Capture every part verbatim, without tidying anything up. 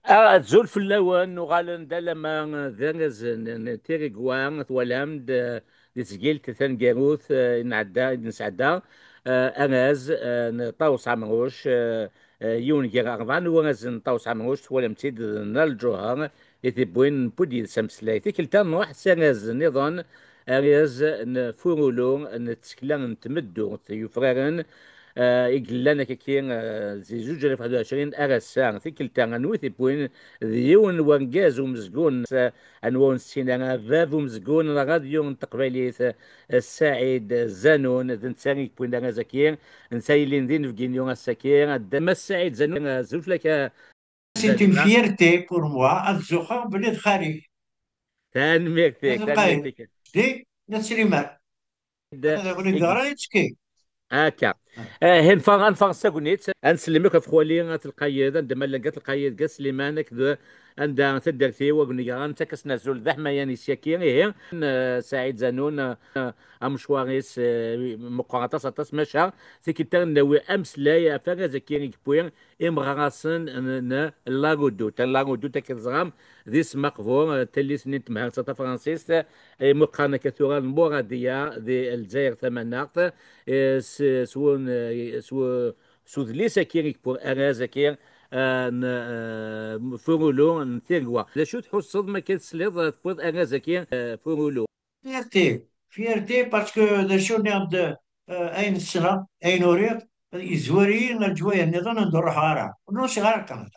Ah, azul fell-awen, uɣalen-d alamma d arrazen n Tirigwa, twalam-d, eh, di tezgilt taneggarut, eh, i nɛedda, i d-nesɛedda, eh, arraz, eh, n Ṭawes Ɛemruc, eh, eh, yiwen gar rebɛa n warrazen n Ṭawes Ɛemruc, twalam-tt-id, n Nna Lǧuher, i t-iwwin, newwi-d yid-s ameslay. Tikkelt-a nruḥ s arraz nniḍen, arraz n Furulu, n tsekla n tmeddurt yufraren, eh, i yellan akkaki, eh, zi zuǧ alaf u ḥedd u ɛecrin ar ass-a. Tikkelt-a, anwa i t-iwwin? D yiwen n wergaz umezgun, eh, anwa ur nessin ara, bab umezgun n ṛṛadyu n teqbaylit, eh, Saɛid Zanun, d netta i yewwin arraz-agi, netta yellin d inebgi-inu ass-agi. Mass Saɛid Zanun, eh, azul fell-ak, eh, C'est une fierté pour moi ad zuxxeɣ belli d xali-k. Tanemmirt-ik, tanemmirt-ik. Di Nna Sliman. Ad awlen d ara yettekki. Akka. Ah, neffeɣ, neffeɣ s tagnit, ad nsellem akk ɣef xwali At Lqayed, anda ma llan At Lqayed, At Sliman, akked anda taddart-iw, agni-a, nettak-asen azul d aḥmayan i syaki, ihi, eh, Saɛid Zanun, eh, amecwar-is, eh, meqqer aṭas, aṭas, maca tikkelt-a ad nawi ameslay ɣef arraz-agi i yewwi imeɣrasen n, n Larudut. Larudut, akka teẓram, d isem aqbur, eh, tallit-nni n temhersa tafransist, eh, imu qqaren akka tura Lmuradiya di Lezzayer Tamaneɣt, eh, s, s wun, eh, s w-, s udlis-agi i yewwi arraz-agi, eh, n, eh, Furulu n Tirgwa. D acu tḥusseḍ ma akka tesliḍ, eh, tewwiḍ arraz-agi, eh, Furulu? Fierté, fierté parce que d acu nniɣ-d, eh, ayen ssneɣ, ayen uriɣ, yezwar-iyi leǧwayeh nniḍen anda ur ruḥeɣ ara. Ur nusiɣ ara kan.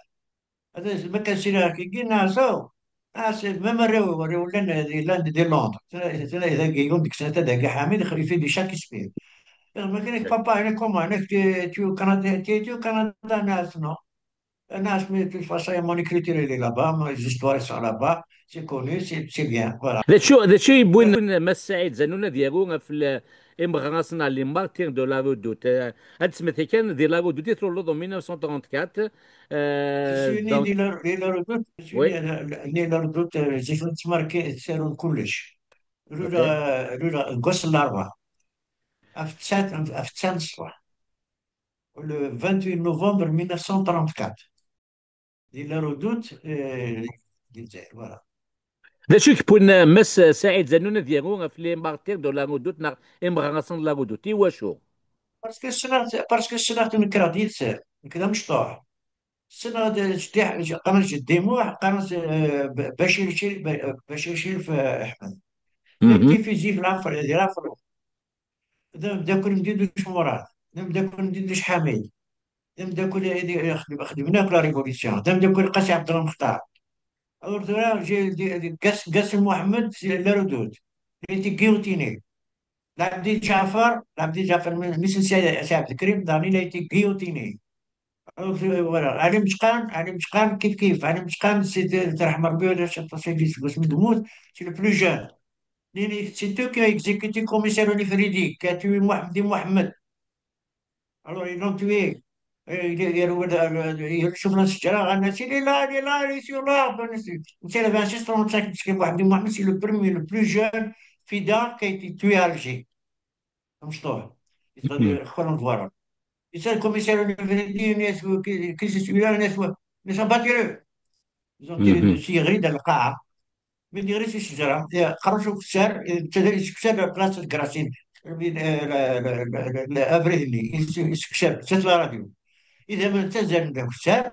Ad, ma kan sliɣ akkagi, neɛseɣ. Ah, c'est même arraw, arraw llan, llan di Londres. Tana, tana, dagi, yiwen deg-sen ata dagi Ḥamid, xlifi di Shakespeare. Ma kan, papa, هنا comment, هناك tu, tu, Canada, tu, tu, Canada, neɛseɣ, non? Neɛseɣ, mais de toute façon, mon écriture, elle est là-bas, mes histoires sont là-bas, c'est connu, c'est, c'est bien, voilà. D acu, d acu yewwin Mass Saɛid Zanun ad yaru ɣef l-, imeɣrasen, les martyrs de la Redoute? Eh, ad tesmet kan di la Redoute i tluleḍ en mille neuf cent trente-quatre. Je suis né donc, di la, di la Redoute, je suis né, né la Redoute, euh, j'ai fait marqué, c'est un collège. Rula, rula, Gosse Larva. Af tsa, af tsa, le vingt-huit novembre mille neuf cent trente-quatre. Di la Redoute, euh, di Lezzayer, voilà. D acu i yewwin Mass Saɛid Zanun ad yaru ɣef les martyrs de la Redoute neɣ imeɣrasen n la Redoute? I wacu? Parce que ssneɣ, parce que ssneɣ-t nekk d amecṭuḥ. Ssneɣ-d jeddi, qqaren jeddi Muḥ, qqaren, euh, Bacir Cir-, Bacir Cirif, euh, Ḥmed. D ameddakel n Didouche Murad, d ameddakel n Didouche Ḥamid, d ameddakel i, i xedmen, xedmen akk la révolution, d ameddakel n Qasi Ɛebdelmextar. Alors tura, j'ai, j'ai, Qas-, Qasim Mohamed, c'est la Redoute. Il a été guillotiné. L'Abdi Djafer, l'Abdi Djafer, mi, mi s-, Si Abdelkrim, il a été guillotiné. Alors, euh, voilà. Ali Mecqan, Ali Mecqan, kif kif. Ali Mecqan, c'est, euh, terḥem Rebbi, ulac aṭas agi seg wasmi d-yemmut, c'est le plus jeune. C'est eux qui ont exécuté commissaire Onifridi, qui a tué Mohamed Mohamed. Alors, ils l'ont tué. Et il est, il est, il est, il est, il est, il est, il est, il est, il est, il est, il est, il est sur l'arbre. C'est le vingt-six trente-cinq, parce que Mohamed Mohamed, c'est le premier, le plus jeune fida qui a été tué à Alger. Amecṭuḥ. Yettɣadar xwara n Ḍwara. Yettɣadar commissaire Onifridi, qu'est-ce que celui-là, ils ont battu. Ils ont tiré dessus, yeɣli-d ar lqaɛa. Mi d-yeɣli si ccejra, qerrec ukessar, yettadar yessekser la place de Gracine. Abrid-nni, yessekser, s la radio. Idammen ttazzalen d akessar,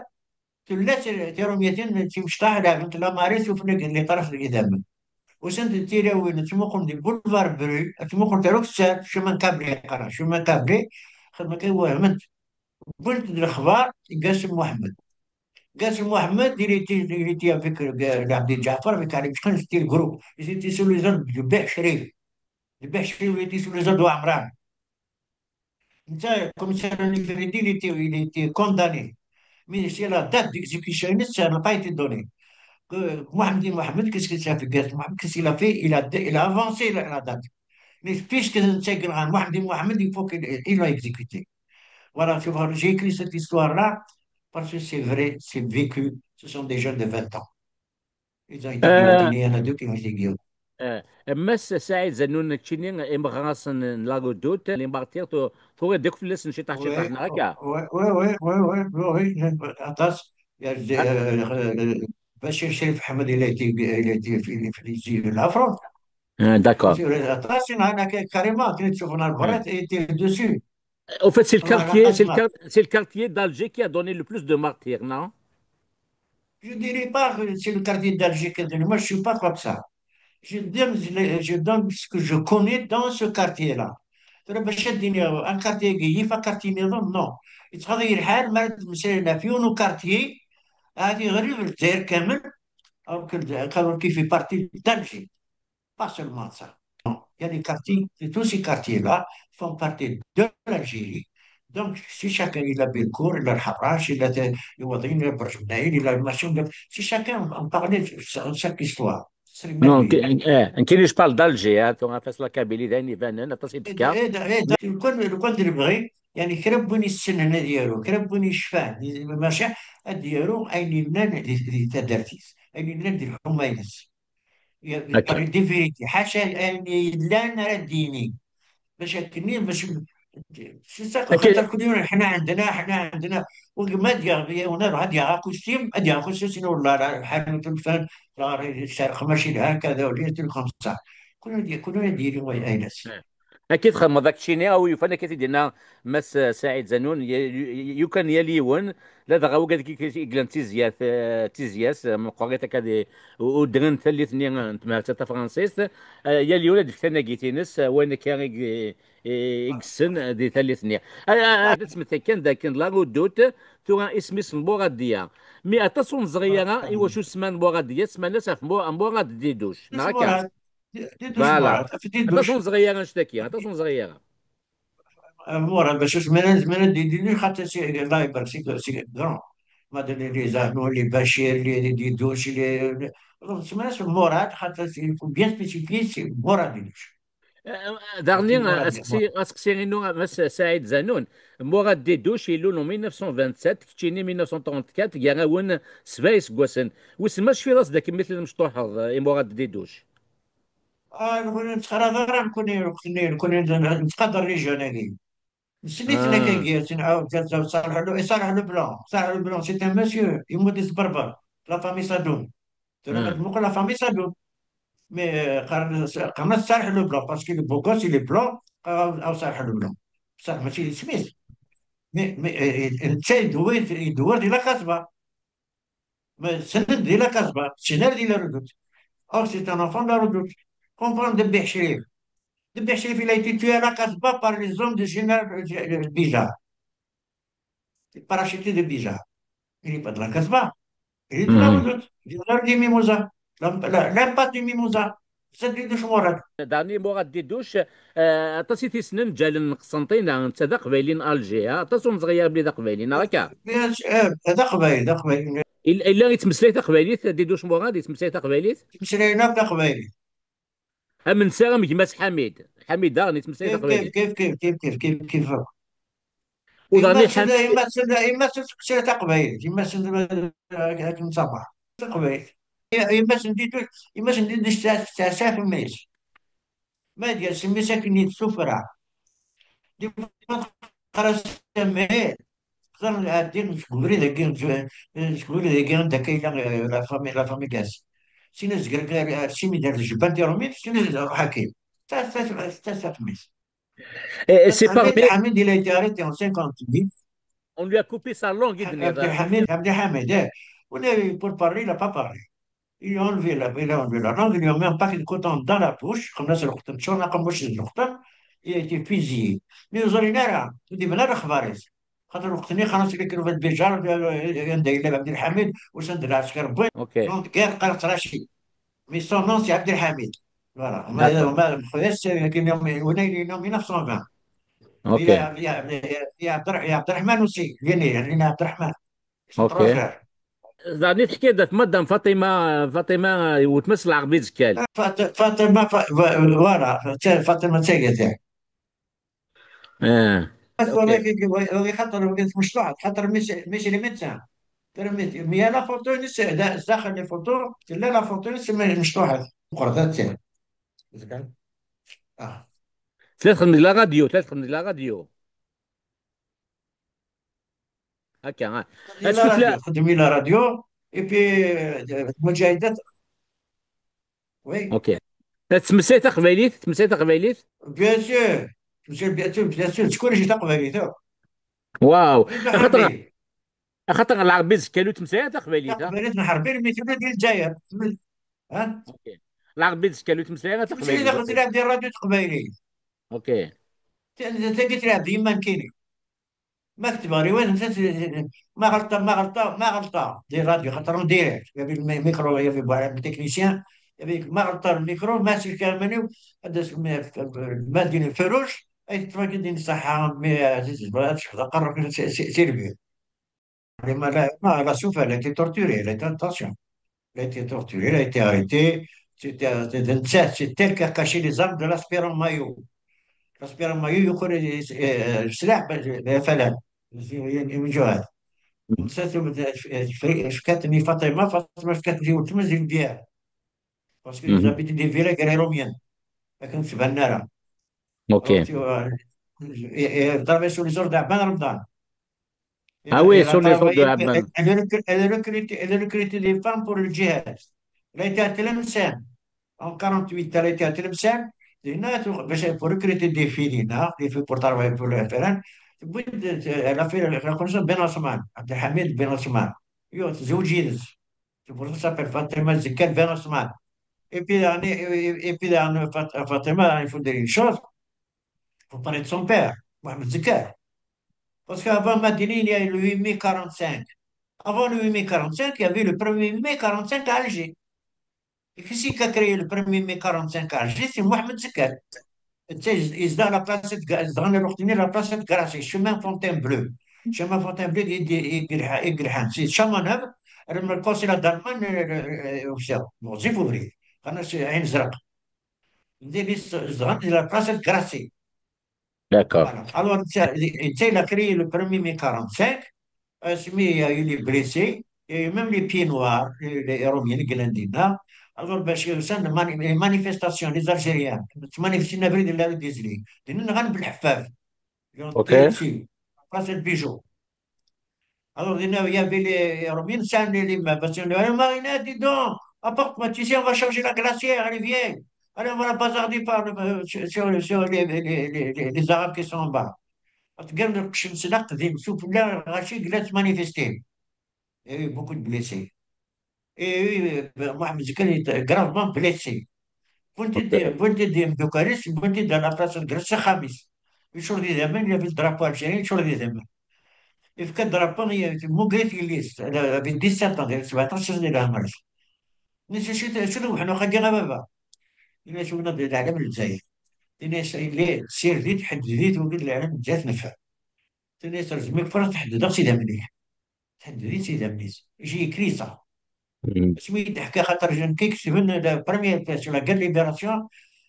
Tella ti-, tirumyatin d timecṭaḥ, leɛbent la Marie, sufella n liṭraf deg idammen. Usant-d tilawin, ttmuqulent di Boulevard Bru, ttmuqulent ar ukessar, chemin Cabri, qqaren, chemin Cabri, xedmen kan wehment. Wwint-d lexbar i Qasim Mohamed. Qasim Mohamed, il était, il était avec, euh, l'Abdi Djafer, avec Ali Mecqan, c'était le groupe. Ils étaient sous les ordres de Bih Cherif. Bih Cherif, il était sous les ordres de Amran. Le commissaire Onifridi, il était, il était condamné. Mais c'est la date d'exécution, ça n'a pas été donné. Que Mohamed Mohamed, qu'est-ce qu'il a fait? Mohamed, qu'est-ce qu'il a fait? Il a, il a avancé la, la date. Mais puisque c'est Mohamed Mohamed, il faut qu'il, il l'a exécuté. Voilà, tu vois, j'ai écrit cette histoire-là parce que c'est vrai, c'est vécu. Ce sont des jeunes de vingt ans. Ils ont été guillotinés, il y en a deux qui ont été guillotinés. Eh, Mass Saɛid Zanun, keččini, imeɣrasen n la Redoute, les martyrs, tu-, turiḍ-d akk fell-asen ciṭaḥ, ciṭaḥ, neɣ akka? Oui, oui, oui, oui, oui, oui, oui, aṭas. Il y a, euh, euh, Bachir Sherif Ahmed, il a été, il a été, il a été, il a été la France. Ah, d'accord. Aṭas i nɣan akka, carrément, akken i tt-ufan ar berra, il était dessus. Au fait, c'est le Voilà, quartier, c'est le carrément. quar- c'est le quartier d'Alger qui a donné le plus de martyrs, non? Je dirais pas que c'est le quartier d'Alger qui a donné. Moi, je suis pas comme ça. Je donne, je donne ce que je connais dans ce quartier-là. Tura bac ad d-iniɣ un quartier-agi yif un quartier niḍen, non. Yettɣaḍ-iyi lḥal mi ara d-mmeslayen ɣef yiwen ukartye, ahat iɣleb Lezzayer kamel, alors que, alors qu'il fait partie d'Alger. Pas seulement ça. Non. Il y a des quartiers, et tous ces quartiers-là font partie de l'Algérie. Donc, si chacun, il a Bellecour, il a Lḥerrac, il a Iwaḍin, il a Berjemnaïl, il a machin, donc, si chacun en parlait de sa- chaque histoire, ce serait Non, merveilleux. que- eh, nekkini je parle d'Alger, hein, tura ɣef la Kabylie d ayen ibanen, aṭas i Et, d-tekka. et, et, lukan, lukan d lebɣi, yani, kra n win yessnen ad yaru, kra n win yecfan, maca, ad yaru ayen yellan di, di taddart-is, ayen yellan di lḥuma-ines. Akka. Parler des vérités. Ḥaca ayen yellan ara d-yini. Bac akken, bac, c'est ça, Akka. Xaṭer kul yiwen, ḥna ɛendna, ḥna ɛendna. Wigma ad yaɣ, ad yaɣ akustim, ad yaɣ akustim, sinon, والله, la, lḥanut n lfan, la, lqmac yelhan, kada, wala, trucs comme ça. Kul yiwen ad, kul yiwen ad yili wa ayla-s. Akka i txedmeḍ akčini, a wi yufan, akka i t-id-yenna Mass Saɛid Zanun, y- y- yukan yal yiwen, ladɣa wigad i yellan d tizyat, eh, d tizyat, eh, meqqrit akka di, u- udren tallit-nni, eh, n tmehelt tafransist, eh, yal yiwen ad d-yefk tanagit-ines, eh, wayen akka i g- i i yessen, eh, di tallit-nni. Ah, ah, ah, ad tmettek kan dakken la Redoute, tura isem-is n Muradiya. Mi aṭas ur neẓri ara i wacu sman Muradiya, sman-as ɣef Mu- Murad Diduc, neɣ akka? Murad. Diduc Voilà. Murad, ɣef Aṭas Diduc. ur neẓri ara annect-agi, aṭas ur neẓri ara. Murad, bac usman, zman ad d-yili xaṭer si, la iber, si, si, non. Ma d les Ahnou, les Bachir, les, les Diduc, les, les, donc, zman Murad, xaṭer si, il faut bien spécifier, c'est Murad Diduc. Eh, eh, Daɣni, Murad, eh, aseqsi, aseqsi-inu, eh, Mass Saɛid Zanun, Murad Diduc ilul en mille neuf cent vingt-sept, keččini mille neuf cent trente-quatre, gar-awen sebɛa iseggasen. Wissen ma tecfiḍ-as-d akken mi telliḍ mecṭuḥeḍ, eh, i Murad Diduc? Ah, nekkni ur nettxalaḍ ara, nekkni, nekkni, nekkni nettqadar les jeunes-agi. Nessen-iten akka-agi, ad tt-nɛawed, Saleh Le, Saleh Leblanc. Saleh Leblanc, c'est un monsieur, yemmut di Tberbert, la famille Sadoun. Tura ma tmuqel la famille Sadoun. Mais, euh, qqaren-as, qqaren-as Saleh Leblanc, parce qu'il est beau gosse, il est blanc, qqaren-as Saleh Leblanc. Bصح mačči d isem-is. Mais, mais, euh, netta yedwir, yedwir di la Casbah. Mais send di la Casbah, send di la Redoute. Or, c'est un enfant de la Redoute. Comprends Debih Cherif. Debih Cherif, il a été tué à la Casbah par les hommes du général, euh, Bijard. Parachuté de Bijard. Il n'est pas de la Casbah. Il est de la Redoute. Il est de la Redoute Mimosa. La, la, l'impact du Mimosa. C'est de Murad. Daɣni Murad Diduc, eh, aṭas i t-yessnen ǧǧalen n Qsenṭina, netta d aqbayli n Alger, ha? Aṭas ur neẓri ara belli d aqbayli, neɣ akka? Bien sûr, eh, d aqbayli, d aqbayli. Il- Yella yettmeslay taqbaylit, Diduc Murad yettmeslay taqbaylit? Ttmeslayen akk taqbaylit. Am netta, am gma-s Ḥamid. Ḥamid daɣen yettmeslay taqbaylit. Kif, kif, kif, kif, kif, kif, kif. Uḍan yemma-s, yemma-s, yemma-s tettmeslay taqbaylit. Yemma-s, eh, akken ṣabaḥ. Taqbaylit. Yemma-s n Diduc, yemma-s n Diduc tesɛa, tesɛa, tesɛa mmi-s. Ma d-yas mmi-s akken i tessufra. Di Fransa, qqar-as amahil. Xtar ɛeddi seg ubrid-agi, seg ubrid-agi anda akka yella, eh, la famille, la famille Gas. Sin azger ar, ar simi d ar tejbant iṛumit, sin ad ruḥ akin. Ta, ta, ta, ta, ta, mmi-s. Et, et c'est parmi... Abdelhamid, il a été arrêté en cinquante-huit. On lui a coupé sa langue, i d-nniḍ. Abdelhamid, Abdelhamid, eh. On a eu pour parler, il a pas parlé. Il a enlevé la, il a enlevé la langue, il lui a mis un paquet de coton dans la bouche, comme ça, c'est le coton, sur la bouche, c'est le coton. Il a été fusillé. Mais ils ont rien, tout dit, mais là, le خباريس. خاطر وقتني خلاص اللي كانوا في البيجار، عنده إلا عبد الحميد، وسند العسكر بوين. Ok. Donc, guerre قالت رشيد. Mais son nom, c'est Abdelhamid. Voilà. D'accord. ما، ما، خويا، c'est, كاين يوم، ولا يوم mille neuf cent vingt. Ok. Il y a, il y a, il y a Abder-, il y a Abderrahmane aussi. Viens, il y a Abderrahmane. Ok. Daɣen teḥka-d ɣef Madame Fatima, Fatima, weltma-s n Lɛerbi Zekkal. Fat-, Fatima, Fa-, Fa-, voilà, Fa-, Fatima d tayet. Ah, ok. Wagi, wagi, wagi xaṭer, wagi tmecṭuḥet, xaṭer mmi-s, mmi-s les médecins. Termit, mi la photo-ines, da-, daxel les photos, tella la photo-ines, mmi-s mecṭuḥet. Meqqret, ah. Tella txeddem di la radio, tella txeddem di la radio. هكا، ها. تخدم لي لا راديو، تخدم لي لا راديو، et puis, euh, المجاهدات. Oui. OK. Tettmeslay taqbaylit, tettmeslay taqbaylit? Bien sûr. Bien sûr, bien sûr, bien sûr. شكون يجي تقبايلي؟ Waouh. Axaṭer, axaṭer Lɛerbi Zekkalu ttmeslay taqbaylit, ha? Taqbaylit n Ḥerbi, mais tella di Lezzayer. Ha? OK. Lɛerbi Zekkalu ttmeslay taqbaylit. Taqbaylit. OK. Tagi tella di yemma nekkini. Ma ketbeɣ riwayat, ma ɣelṭeɣ, ma ɣelṭeɣ, ma ɣelṭeɣ, di rradyu, xaṭer en direct, il y avait le mi-, micro, il y avait le technicien, il y avait, ma ɣelṭeɣ le micro, ma selkeɣ iman-iw, ad as-, ma, ma d-yini feu rouge, ay teṭṭef-ak-id ṣṣeḥḥa, mmi ɛziz, bɣiɣ ad tecfeḍ aqerru-k si, si, si lbir. Ma la, ma la souffert, elle a été torturée, elle a été, attention. Elle a été torturée, elle a été arrêtée. C'était, euh, c'est, c'est, c'est elle qui a caché les armes de l'aspirant Maillot. L'aspirant Maillot, يقول, euh, سلاح ب-، ب-، فلان. يمجوهر. Ça, c'est, euh, فكاتني فاطمة، فاطمة فكاتني وتمز البيع. Parce que ils habitaient des villages réromiens. لكن تبان لها. OK. Donc, tu vois, et, et elle travaille sous les ordres d'Aban Ramdan. Ah oui, sous les ordres de Aban. Elle, elle, elle recrute, elle recrute des femmes pour le djihad. Elle a été à Tlemcen. En quarante-huit, elle a été à Tlemcen. Et là, tu, باش, pour recruter des filles, là, des filles pour travailler pour le F L N. Elle a fait la connaissance de Ben Osman, Abdelhamid Ben Osman. C'est pour ça qu'elle s'appelle Fatima Zekkal Ben Osman. Et puis, et, et puis, Fat-, Fatima, il faut dire une chose. Faut parler de son père, Mohamed Zekkal. Parce qu'avant Madinine, il y a eu le huit mai quarante-cinq. Avant le huit mai quarante-cinq, il y avait le premier mai quarante-cinq à Alger. Et qui c'est qui a créé le premier mai quarante-cinq à Alger? C'est Mohamed Zekkal. Tu sais, il est dans la place de Ga-, dans le, la place de Grassi, chemin Fontainebleau. Chemin Fontainebleau, il, il, il, il, c'est Chamanov, le consulat d'Allemagne, euh, euh, euh, aussi. Bon, c'est ouvrier. Quand c'est un Zraq. Il est dans la place de Grassi. D'accord. Voilà. Alors, ça, il, il a créé le premier mai quarante-cinq. Euh, il y a eu les blessés, il y a eu même les pieds noirs, les, les Romiens, les Guilandina. Alors, ben, c'est ça, les mani-, les manifestations, les Algériens, les manifestations de la rue des Îlets. Ils nous rendent le fève. Ils ont, OK, tiré dessus, place de Bijou. Alors, il y avait les Romiens, ça, les, les, parce que le Romain, il a dit, donc, apporte-moi, tu sais, on va changer la glacière, elle est vieille. Allez, on va la bazarder par le, euh, sur, sur, sur les, les, les, les, les Arabes qui sont en bas. Parce que le Kchemsla, Qdim, Soufla, Rachid, il a manifesté. Il y a eu beaucoup de blessés. Et oui, euh, Mohamed Zekkal est gravement blessé. Bon, tu dis, OK, bon, tu dis, Bucarest, bon, tu dis, à la place de Grèce, c'est Khamis. Il y avait le drapeau algérien, il y avait le drapeau. Il fait le drapeau, il y a eu Mouguet, il est, elle avait dix-sept ans, elle avait vingt ans, c'est de la Grèce. Mais c'est, c'est, c'est le, on a gagné là-bas. Il a joué dans la Lezzayer. Il a essayé, c'est vite, حددت وقلت لها أنا جات نفهم. تني ترجمك فرص تحدد سيدها منيح. تحدد سيدها منيح. J'ai écrit ça. اسمي يضحك خاطر جا كي كتبنا la première fois sur la guerre de libération,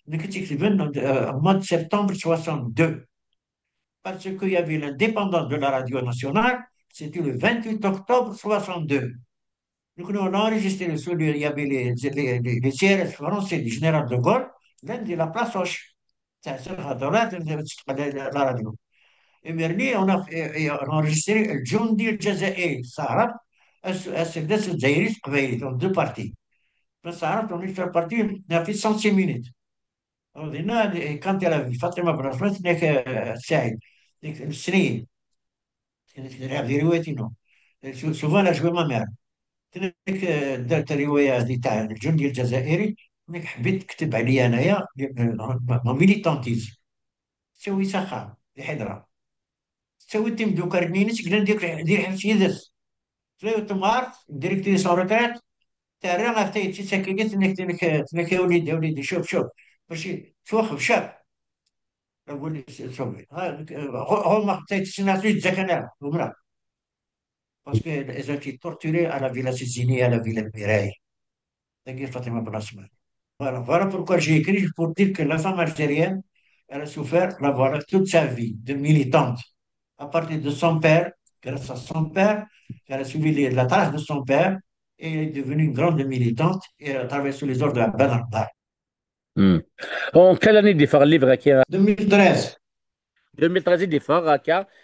اللي كنت كتبنا, euh, au mois de septembre soixante-deux. Parce qu'il y avait l'indépendance de la radio nationale, c'était le vingt-huit octobre soixante-deux. Donc, nous, on a enregistré sur le, il y avait les, les, les, les C R S français du général de Gaulle, l'un de la place Hoche. Ça, c'est la, la, la radio. Et Merli, on a, et, et on a enregistré le Djoundi Djazaï, ça, hein, à, à, à Dzaïri, donc deux parties. Mais ça, on a fait partie, on a fait cent six minutes. Alors, dinna, quand elle a vu Fatima Benasman, c'est que, euh, Saïd, c'est que, c'est, c'est, c'est, c'est, c'est, souvent, elle a joué ma mère. تنك، آه، درت الرواية هذه تاع الجندي الجزائري، تنك حبيت تكتب عليا أنايا، آه، mon militantisme. تسوي سخا، الحضرة. تسوي تيم دو كارنينيس، قلنا ندير، ندير حبس يدس. تلاقي تمارت، ديريكتريس اون روتريت، تاع الريان غاف تايت ساكيني، تنك، تنك، تنك يا وليدي، يا وليدي، شوف، شوف. ماشي، توخف، شاف. أقول لك، شوفي. ها، هو، هو ما تايت سنة سويت زكنا، عمرها. Parce qu'elles ont été torturées à la Villa Sisini, à la Villa Mireille. Dagi Fatima Benasman. Voilà, voilà pourquoi j'ai écrit pour dire que la femme algérienne, elle a souffert, la voilà, toute sa vie de militante. À partir de son père, grâce à son père, elle a suivi les, la trace de son père et elle est devenue une grande militante et elle a travaillé sous les ordres de la Banarbar. Hmm. En quelle année il fait le livre, Akira? Deux mille treize. Deux mille treize, il fait, Akira.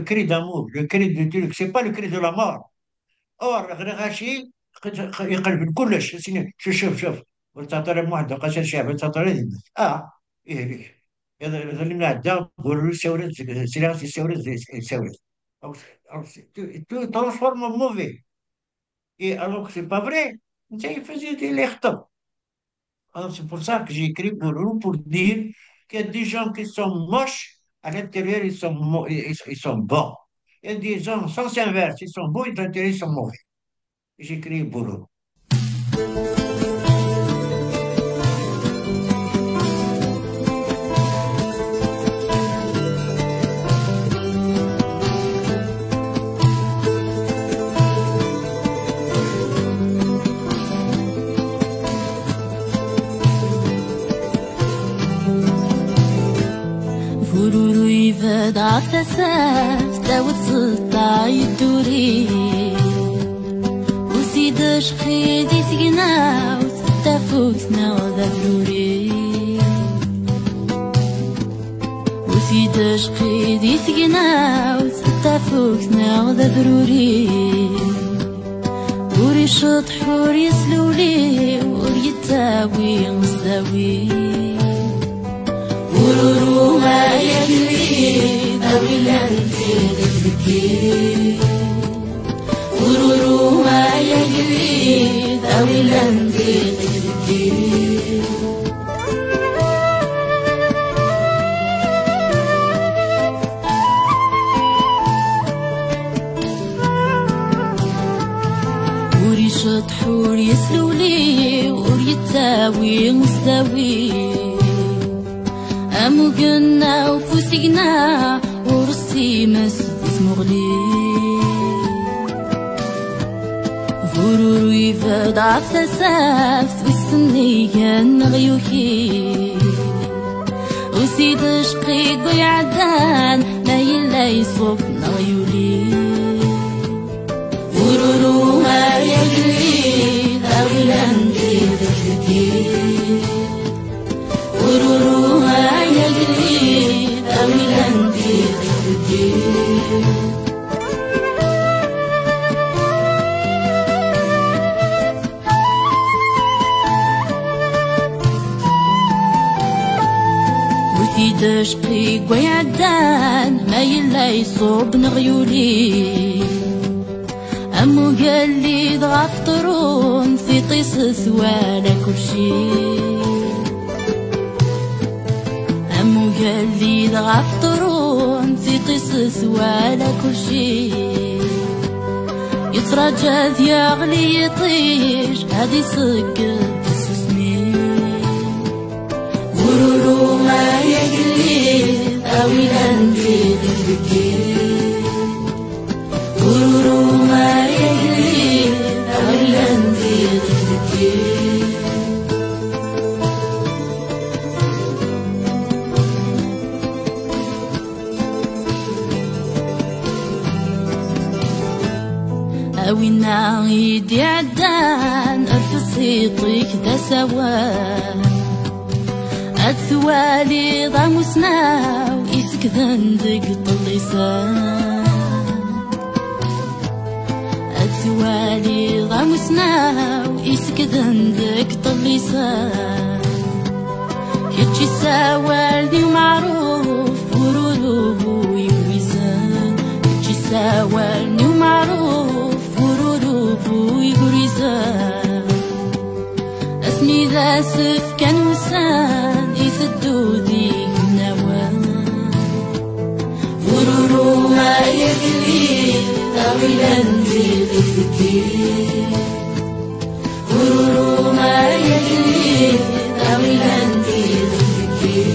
le cri d'un mort, le cri du Turc, c'est pas le cri de la mort. Or, ɣriɣ-as-d, yeqleb kullec, as-iniɣ, شوف، شوف، شوف. Ur ttaṭṭal a Muḥend Uqasi Caɛban, ur ttaṭṭal ad yemmet. Ah, ihi. Iḍ-, iḍelli nɛedda, Bururu yessawel-d, sliɣ-as yessawel-d, yessawel-d. Alors, tu, tu transformes en mauvais. Et alors que c'est pas vrai. Netta yeffer, yella ixeṭṭeb. Alors, c'est pour ça que j'ai écrit Bururu, pour dire qu'il y a des gens qui sont moches, à l'intérieur, ils sont mo-, ils, ils sont bons. Il y a des gens, sens inverse, ils sont beaux, et à l'intérieur, ils sont mauvais. J'ai écrit Bururu. Ibedd ɣef tasaft, taweḍ tẓeṭṭa yedduri. Ur t-id-tecqi di tegnawt, tafukt neɣ d abruri. Ur t-id-tecqi di tegnawt, tafukt neɣ d abruri. Ur iceṭṭeḥ, ur yeslewliw, ur yettawi s dawi. Bururu ay agellid, a wi llan tiqit deg-i. Bururu ay agellid, a wi llan tiqit deg-i. Ur iceṭṭeḥ, ur yeslewliw, ur yettawi s dawi. Am ugenna ufus igna, ur s-times di tmuɣli. Bururu ibedd ɣef tasaft, wissen igen neɣ yuki. Ur s-id-tecqi deg way ɛeddan, ma yella iṣubb neɣ yuli. Bururu ay agellid, a wi llan tiqit deg-i. Bururu ay agellid, a wi llan tiqit deg-i. Ur t-id-tecqi deg way ɛeddan, ma yella iṣubb neɣ yuli. Am ugellid ɣef ṭṭrun, tiṭ-is twala kulci. Am ugellid ɣef ṭṭrun, tiṭ-is twala kulci. Yettraǧa ad yeɣli yiṭij, ad iṣegged tsusmi. Bururu ay agellid, a wi llan tiqit deg-i. Bururu ay agellid, a wi llan tiqit deg-i. A winna i d-iɛeddan, rfed tiṭ-ik d asawen. Ad twaliḍ amusnaw isekden deg ṭṭlisen. Ad twaliḍ amusnaw isekden deg ṭṭlisen. Kečč issawalen i umeɛruf, bururu bu igrizen. Kečč issawalen i umeɛruf, bururu bu igrizen. Asmi d asefk kan ussan, iteddu d igennawen. Bururu ay agellid, a wi llan tiqit deg-i. Bururu ay agellid, a wi llan tiqit deg-i.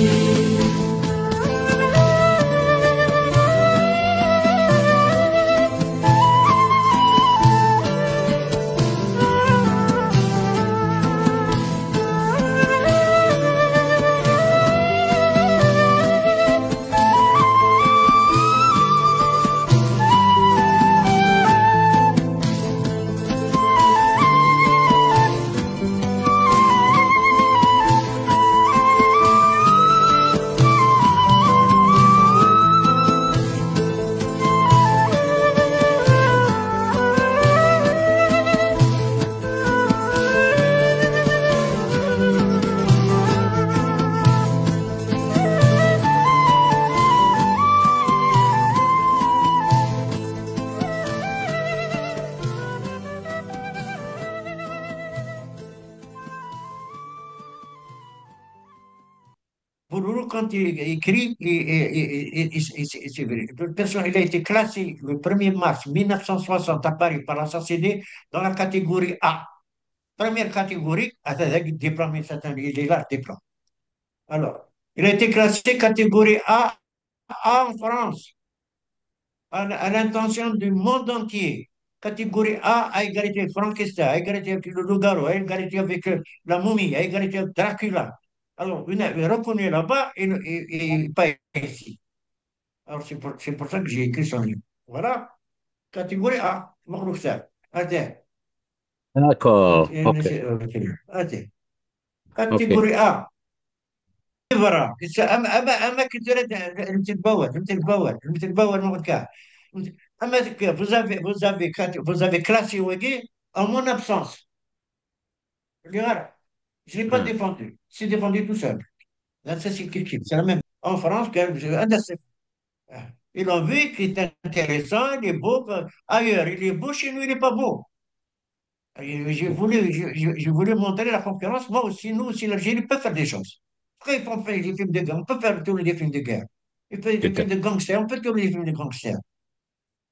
Bururu, quand il écrit, il, il, il, il, il, il, il, le personnage, il a été classé le premier mars mille neuf cent soixante à Paris par la S A C D dans la catégorie A. Première catégorie, à diplôme, c'est un, il est là, le diplôme. Alors, il a été classé catégorie A, A en France, à, à l'intention du monde entier. Catégorie A, à égalité avec Frankenstein, à égalité avec le loup-garou, à égalité avec euh, la momie, à égalité avec Dracula. Alors, il est reconnu là-bas et, et, et pas ici. Alors, c'est pour, c'est pour ça que j'ai écrit son livre. Voilà. Catégorie A, Mokhluktar. Attends. D'accord. Et Ok. c'est- euh, Attends. Ok. Catégorie A. Voilà. C'est ama ama ama كنت راه المتبول المتبول المتبول ما قلت كاع. Ama vous avez vous avez vous avez classé wagi en mon absence. Je l'ai pas Hmm. défendu. C'est défendu tout seul. Là, ça, c'est quelque chose. C'est la même. En France, que je- un des- ils l'ont vu qu'il est intéressant, il est beau. Ailleurs, il est beau, chez nous, il n'est pas beau. Et j'ai voulu, je, je, je voulais montrer la concurrence. Moi aussi, nous aussi, l'Algérie peut faire des choses. Après, il faut faire des films de guerre. On peut faire tourner des films de guerre. Il fait des Tout à films de gangsters. On peut tourner des films de gangsters.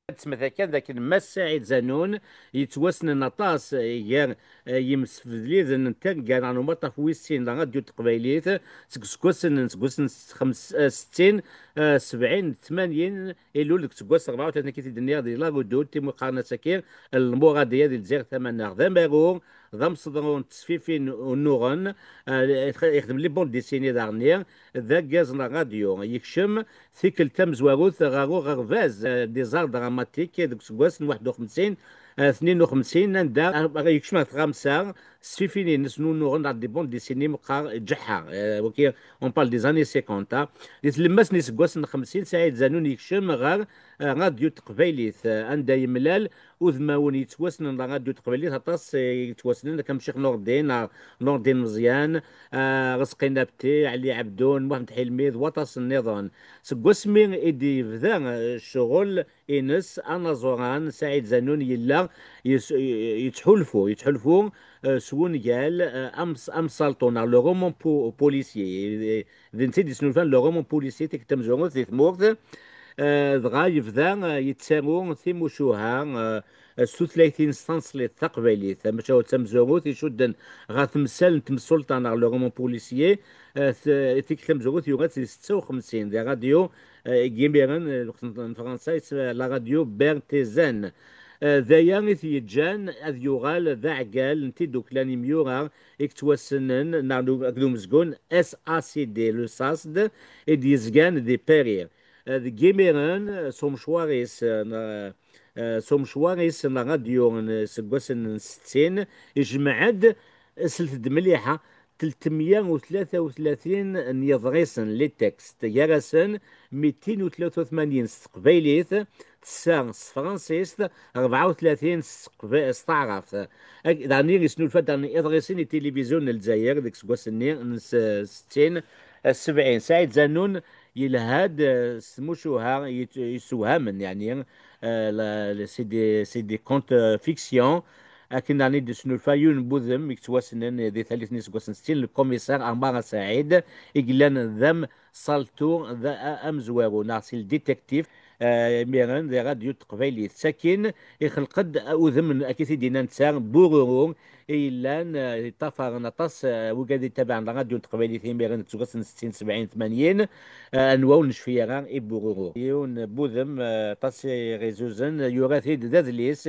Ad tsemmet akka d akken Mass Saɛid Zanun yettwassnen aṭas, eh, gar, eh, yimsefdliden n taggara n umaṭṭaf wis sin n ṛṛadyu n teqbaylit seg useggas n, seg useggas n xems-, eh, settin, eh, sebɛin, tmanyin, ilul deg useggas rebɛa u tlatin akka i t-id-nniɣ di La Redoute, imi qqaren-as akkin Lmuradiya di Lezzayer Tamaneɣt. D amaru, d amseḍru n tesfifin unuɣen, eh, ixdem les bandes dessinées daɣen-nni, d argaz n ṛṛadyu. Yekcem tikkelt tamezwarut ɣer uɣerbaz, eh, des arts dramatiques deg useggas n waḥed u xemsin, eh, tnin u xemsin, anda ara yekcem ɣer tɣamsa, s tfifin-ines n unuɣen neɣ des bandes dessinées meqqar ǧeḥḥa. Eh, waki, on parle des années cinquante, ah. Di tlemmast n yiseggasen n xemsin, Saɛid Zanun yekcem ɣer, eh, ṛṛadyu n teqbaylit, eh, anda yemlal udmawen yettwassnen ɣer ṛṛadyu n teqbaylit aṭas, eh, yettwassnen, akka am Ccix Nurdin, neɣ Nurdin Meẓyan, eh, Rezqi Nabti, Ɛli Ɛebdun, Muḥend Ḥilmi d waṭas nniḍen. Seg wasmi i d-yebda, eh, ccɣel ines anaẓuran, Saɛid Zanun yella yes-, yettḥulfu, yettḥulfu, eh, s wungal, eh, am-, amsalṭu neɣ le roman po-, policier. Eh, d netta i d-yesnulfan le roman policier, tikkelt tamezwarut di tmurt. Eh, dɣa yebda, eh, yettaru timucuha, eh, s tutlayt-ines taneṣlit taqbaylit, maca d tamezwarut icudden ɣer temsal n temsulta neɣ le roman policier. Eh, t-, tikkelt tamezwarut yuɣal-tt di setta u xemsin di ṛṛadyu, eh, deg yimiren, eh, lweqt n, n Fransa, yes-, la radio Bertezan. Eh, d aya i t-yeǧǧan ad yuɣal d aɛeggal n tiddukla n yimyura i yettwassnen neɣ n u-, akked umezgun S A C D, le SACD, i d-yezgan di Paris. Eh, deg yimiren, eh, s umecwar-is, eh, n, eh, s umecwar-is n ṛṛadyu n, seg wass n settin, ijmeɛ-d, slet-d mliḥ, telt mya u tlata u tlatin n yiḍrisen, les textes, gar-asen mitin u tlata u tmanyin s teqbaylit, tessa s tefransist, rebɛa u tlatin s teqba-, s taɛrabt. Ak-, daɣen yesnulfa-d daɣen iḍrisen i tilivizyu n Lezzayer deg useggas-nni n s-, settin, eh, sebɛin. Saɛid Zanun yelha-d, eh, s tmucuha yet-, yessewhamen, yeɛni, eh, la, la, c'est des, c'est des contes, euh, fiction. Akken daɣen i d-yesnulfa yiwen n wudem i yettwassnen di tallit n yiseggasen settin, le commissaire Ɛmar Saɛid, i yellan d amsalṭu, d a-, a-, amezwaru, neɣ si le détective, eh, imiren di ṛṛadyu n teqbaylit. Sakin, ixleq-d udem n, akka i t-id-yenna netta, Bururu, i yellan, eh, yeṭṭafaren aṭas, eh, wigad yettabaɛen ṛṛadyu n teqbaylit imiren deg useggas n settin, sebɛin, tmanyin, eh, anwa ur necfi ara i Bururu. Yiwen n wudem, eh, aṭas i ɣ-izuzen, yura-t-id d adlis,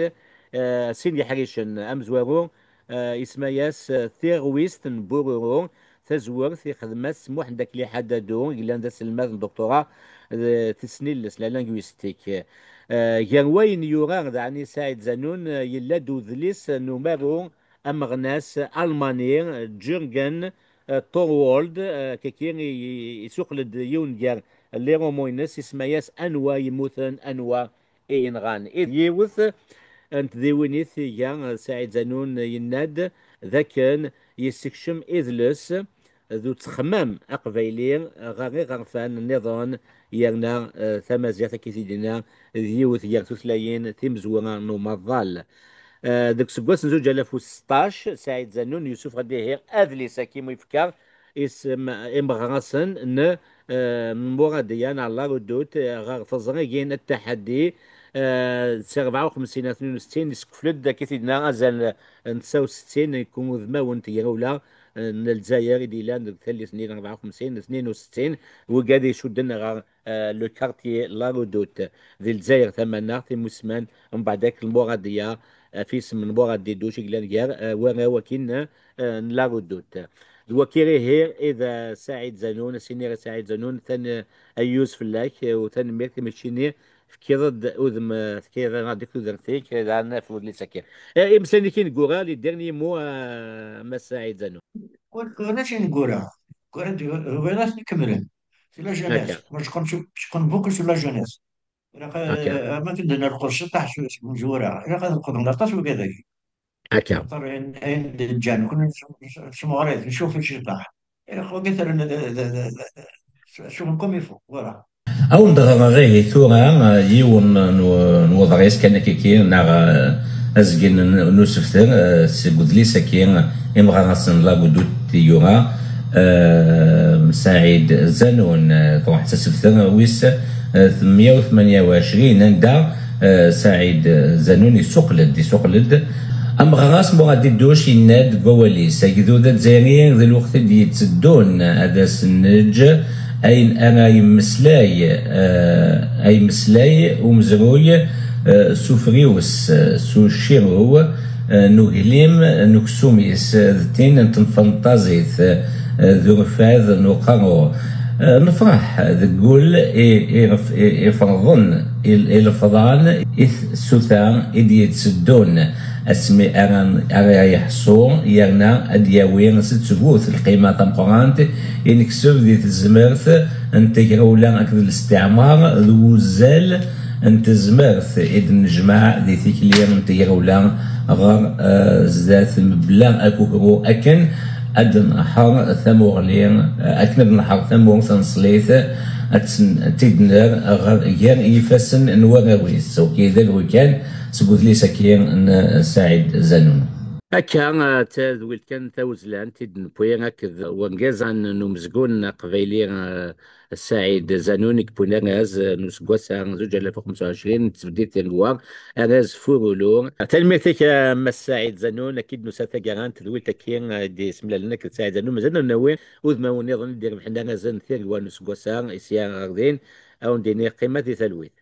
eh, sin yeḥricen, amezwaru, eh, isemma-yas, eh, Tiɣwist n Bururu, tazwert ixdem-as Muḥend Akli Ḥadadu, yellan d aselmad n doctorat, eh, tesnilles, la linguistique. Eh, gar wayen yura daɣen i Saɛid Zanun, eh, yella-d udlis n umaru ameɣnas almani, Jürgen, eh, Thorwald, eh, kaki i, i, isuqel-d yiwen gar les romans-ines, isemma-yas Anwa yemmuten, anwa i yenɣan. I d yiwet n tdiwinit iga, eh, Saɛid Zanun yenna-d d akken yessekcem idles d uttexmam aqbayli ɣer iɣerfan nniḍen, yerna, eh, tamaziɣt, akka i t-id-yenna, d yiwet gar tutlayin timezwura n umaḍal. Eh, deg useggas n zuǧ alaf u seṭṭac, Saɛid Zanun yessufeɣ-d ihi adlis-agi mu yefka isem imeɣrasen n, eh, n Muradiya neɣ La Redoute, eh, ɣer teẓrigin At Taḥaddi, eh, si rebɛa u xemsin ar tnin u settin, yeskefel-d, akka i t-id-yenna, azal n tisa u settin n udmawen n tegrawla, eh, n Lezzayer i d-yellan deg tallit-nni n rebɛa u xemsin, tnin u settin, wigad icudden ɣer, eh, le quartier La Redoute, di Lezzayer Tamaneɣt, imusman, mbeɛd akk Lmuradiya, ɣef yisem n Murad Diduc i yellan gar, eh, warraw akkin, eh, n La Redoute. d wakir ihi i d, eh, Saɛid Zanun, a s-iniɣ i Saɛid Zanun, tan-, ayyuz fell-ak, eh, u tanemmirt i mačči-nni, tefkiḍ-d udem, eh, tefkiḍ-aɣ-d tudert-ik, eh, dɣa naf udlis-agi. Eh, imeslayen-ik ineggura, les derniers mots, eh, Mass Saɛid Zanun. Ulac ineggura. Ulac ineggura, nekmel. C'est la jeunesse. Moi, je compte, je compte beaucoup sur la jeunesse. Ilaq, eh, ma tedden lqus ciṭaḥ s, s umezwura. Ilaq ad nqedmen aṭas wigad-agi. Akka. Xaṭer ayen, ayen d-ǧǧan, kunni s, s, s tmeɣrit, ncufi ciṭaḥ. Ilaq wagi terren d, d, d, d, d, s, s, comme il faut, voilà. Awen-d-ɣreɣ ihi tura, eh, yiwen n, n uḍris kan akkiki, neɣ, eh, azgen n, n usebter, eh, seg udlis-agi, Imɣar-asen Lagudut i yura, eh, Saɛid Zanun, eh, truḥ s asebter wis, eh, meyya u tmenya u ɛecrin, anda, eh, Saɛid Zanun isuqel-d, isuqel-d. Amɣar-as Murad Idduc yenna-d deg wawal-is, agdud azzayri d lweqt i d-yetteddun ad as-neǧǧ ayen ara yemmeslay, eh, ay yemmeslay umezruy, eh, s ufriwes, eh, s uciruw, eh, n uglim n uksum-is, eh, d tin n tnfenṭazit, eh, d urfad n uqerru. Eh, nefreḥ deg wul i, i, i, iferḍen i, i lefḍan i tsuta i d-yetteddun. Asmi ara, ara yeḥṣu, yerna ad d-yawi s ttbut lqima tameqqrant i nekseb di tezmert n tegrawla akked listiɛmar d wuzzal n tezmert i d-nejmeɛ di tikli n tegrawla ɣer, eh, zdat mebla akukru akken ad d-nḥer tamuɣli, eh, akken ad nḥer tamurt taneṣlit, ad tt-, ad tt-id-nerr ɣer gar yifassen n warraw-is. Ok, d abru kan seg udlis-agi n Saɛid Zanun. Akka, eh, d tadwilt kan tawezlant i d-newwi akked urgaz-a n umezgun aqbayli, eh, Saɛid Zanun, i yewwin arraz, eh, n useggas-a zuǧ alaf u xemsa u ɛecrin, n tesbeddit tiregwa, arraz Furulu. Tanemmirt-ik, a Mass Saɛid Zanun, akka i d-nusa taggara n tedwilt-agi, eh, i d-yessemlalen akked Saɛid Zanun. Mazal ad nawi udmawen nniḍen i d-irebḥen arrazen tiregwa n useggas-a, i sya ɣer din, a wen-d-iniɣ qqimet di talwit.